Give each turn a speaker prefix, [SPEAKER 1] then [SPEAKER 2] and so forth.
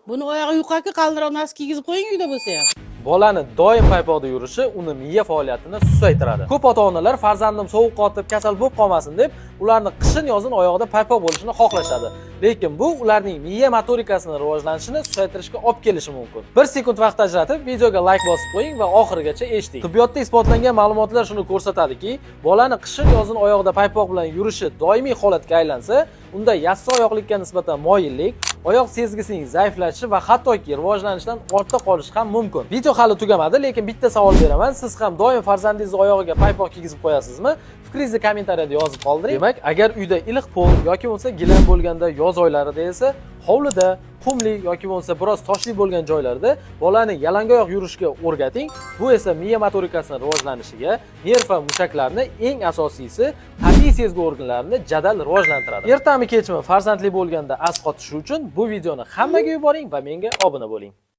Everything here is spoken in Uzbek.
[SPEAKER 1] Buni oyog'i yuqaki, qaldiroq носки kiygizib qo'ying uyda bo'lsa ham.
[SPEAKER 2] Bolani doim paypoqda yurishi uni miya faoliyatini susaytiradi. Ko'p ota-onalar farzandim sovuq qotib, kasal bo'lib qolmasin deb, ularni qishin yozin oyog'ida paypoq bo'lishini xohlashadi. Lekin bu ularning miya motorikasini rivojlanishini susaytirishga olib kelishi mumkin. 1 sekund vaqt ajratib, videoga layk bosib qo'ying va oxirigacha eshiting. Tibbiyotda isbotlangan ma'lumotlar shuni ko'rsatadiki, bolani qishin yozin oyog'ida paypoq bilan yurishi doimiy holatga aylansa, unda yassi oyoqlikka nisbatan moyillik, oyoq sezgisining zaiflashishi va hattoki rivojlanishdan ortda qolishi ham mumkin. Video hali tugamadi, lekin bitta savol beraman. Siz ham doim farzandingizni oyog'iga paypoq kiygizib qo'yasizmi? Fikringizni kommentariyada yozib qoldiring. Demak, agar uyda iliq pol yoki bo'lmasa gilam bo'lganda, yoz oylarida esa hovlida qumli yoki bo'lmasa biroz toshli bo'lgan joylarda bolani yalangoyoq yurishga o'rgating. Bu esa miya motorikasini rivojlanishiga, nerv va mushaklarni, eng asosiysi, tabiiy sezgi organlarini jadal rivojlantiradi. Ertami kechmi farzandli bo'lganda as qotishi uchun bu videoni hammaga yuboring va menga obuna bo'ling.